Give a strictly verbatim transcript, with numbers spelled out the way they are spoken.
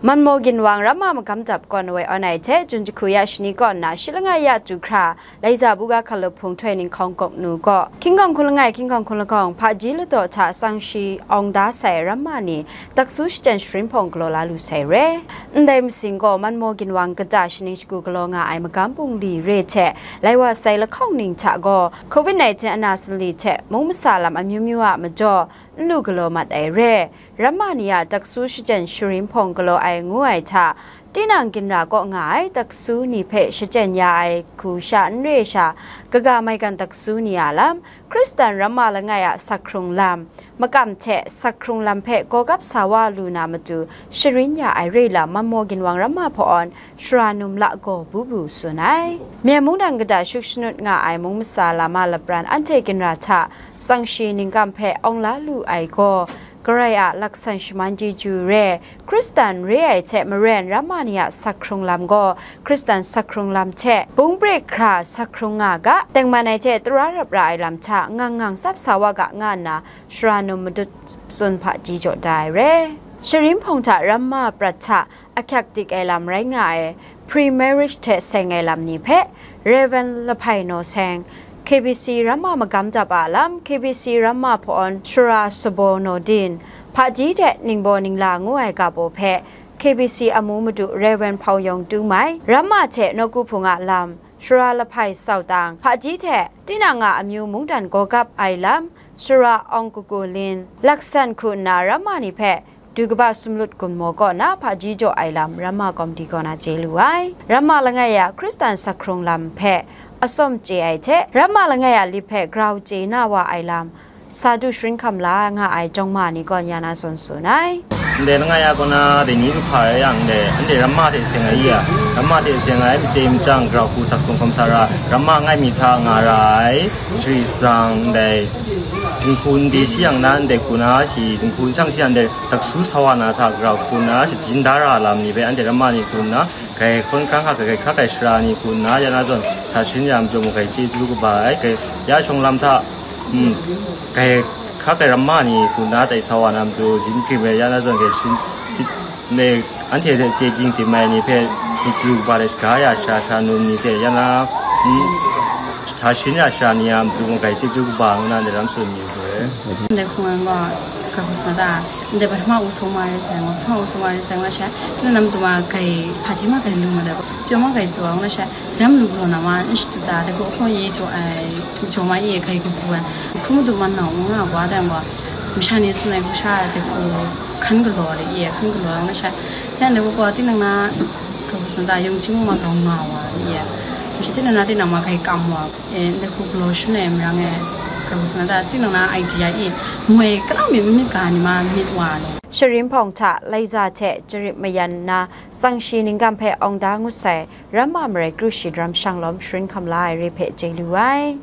Manmaw Ginwang Ramma Magam Dap Kawn Woi Awn Ai hte Jun Jahku Ya Shani kaw nna shi langai ya chyu hkra, Laiza Buga Hkalup Hpung Htoi Ninghkawng Gawknu gaw, Hkying Hkawng Hkun Langai, Hkying Hkawng Hkun Lahkawng, hpaji ladaw hta tsang shi awng da sai ramma ni, taksu shachyen sharin hpawng galaw la lu sai re. Ndai masing gaw Manmaw Ginwang kata shaning shagu galaw nga ai magam bungli re hte, lai wa sai lahkawng ning hta gaw, covid nineteen ana sanli hte mung masa lam amyu myu a majaw, n lu galaw mat ai re. Ramma ni a taksu shachyen sharin hpawng galaw ai ngu ai hta, tinang ginra kaw nga ai taksu ni hpe shachyen ya ai hku sha n re sha, kaga maigan taksu ni a lam, Hkristan ramma langai a sakhkrung lam, makam hte sakhkrung lam hpe gawgap sa wa lu na matu sharin ya ai re lam Manmaw Ginwang Ramma Hpaw Awn Sara Num Lagaw Bubu tsun ai. Myen mungdan kata shuk shanut nga ai mung masa lama lapran anhte ginra hta tsang shi ningkam hpe awng la lu ai gaw, Karai a laksan shaman chyeju re, Hkristan re ai hte maren ramma ni a sakhkrung lam gaw, Hkristan sakhkrung lam hte bung pre hkra sakhkrung nga ga, tengman ai hte tara rap ra ai lam hta ngang ngang tsap sa wa ga, nga nna Sara Num Madut tsun hpaji jaw da ai re. Sharin hpawng hta ramma prat hta ahkyak dik ai lam rai nga ai, pre-marriage hte seng ai lam ni hpe, Rev. Lahpai Naw Seng, K B C Ramma Magam Dap a lam, K B C Ramma Hpaw Awn Sara Sabaw Naw Din, hpaji hte ningbaw ningla ngu ai ga baw hpe, K B C amu madu Rev. Hpau Yawng Tu Mai, ramma hte nawku hpung a lam, Sara Lahpai Sau Tang, hpaji hte tinang a amyu mungdan gawgap ai lam, Sara Awng Kaku Lin, laksan hku nna ramma ni hpe, du kaba sumlut gunmaw kaw na hpaji jaw ai lam ramma kawmti kaw na chye lu ai. Ramma langai a Hkristan sakhkrung lam hpe atsawm chye ai hte, ramma langai a lip hpe grau chye na wa ai lam, sa du sharin hkam la nga ai jawng ma ni kaw ya na zawn tsun ai. Ndai langai a kaw na dai ni du hpa rai yang, ndai anhte ramma hte seng ai i a, ramma hte seng ai, machye machyang, grau hku sakhkrung hkawm sa ra, ramma ngai mi hta nga ra ai, sharisang ndai dinghku n de shi yang na, ndai hku na shi dinghku n shang shi yang, ndai taksu sa wa na hta grau hku na shajin da ra lam ni hpe anhte ramma ni hku nna, grai hkawn hkrang hka, grai hkra, grai sara ni hku nna, ya na zawn sa sharin ya matu mung grai chyeju kaba ai, grai ya shawng lam hta, mm, grai hkra, grai ramma ni hku nna tai sa wa na matu, jin hkrim ai, ya na zawn grai sharin, ne, anhte hte chye ging chye mai ni hpe, myit ru kaba de shaga ya sara, sara num ni hte, ya na, mm, sa sharin ya sara ni a matu mung grai chyeju kaba ngu na, ndai lam tsun mi hkoi. Ndai hkung ai gaw, ga hku sa da, ndai pahtama u sung ma rai sai ngu, pahtama u sung ma rai sai ngu na sha, tinang nam tu ma grai, hpaji ma grai lu ma da, pyaw ma grai pyaw ngu na sha, tinang nam lu galaw na ma, n shatu da, dai hku hkaw ye jaw ai, jaw ma ye grai kabu ai, hkrum madu man na u nga wa dai gaw, masha ni tsun ai hku sha, dai hku hkan galaw ai, ye hkan galaw ai ngu na sha, yang dai hku gaw tinang na, ga hku sa da, yawng chyum ma grau nga wa, ye, masha tinang na, tinang ma grai kam wa. E, ndai hku galaw shun ai marang e, ga hku sa na ta, tinang na idea i, moi, kanau mi myit ga ni ma myit wa ni. Sharin hpawng hta Laiza hte Jarip mayan nna, tsang shi ningkam hpe awng da ngut sai, ramma marai kru shi daram shang lawm sharin hkam la ai re hpe chye lu ai.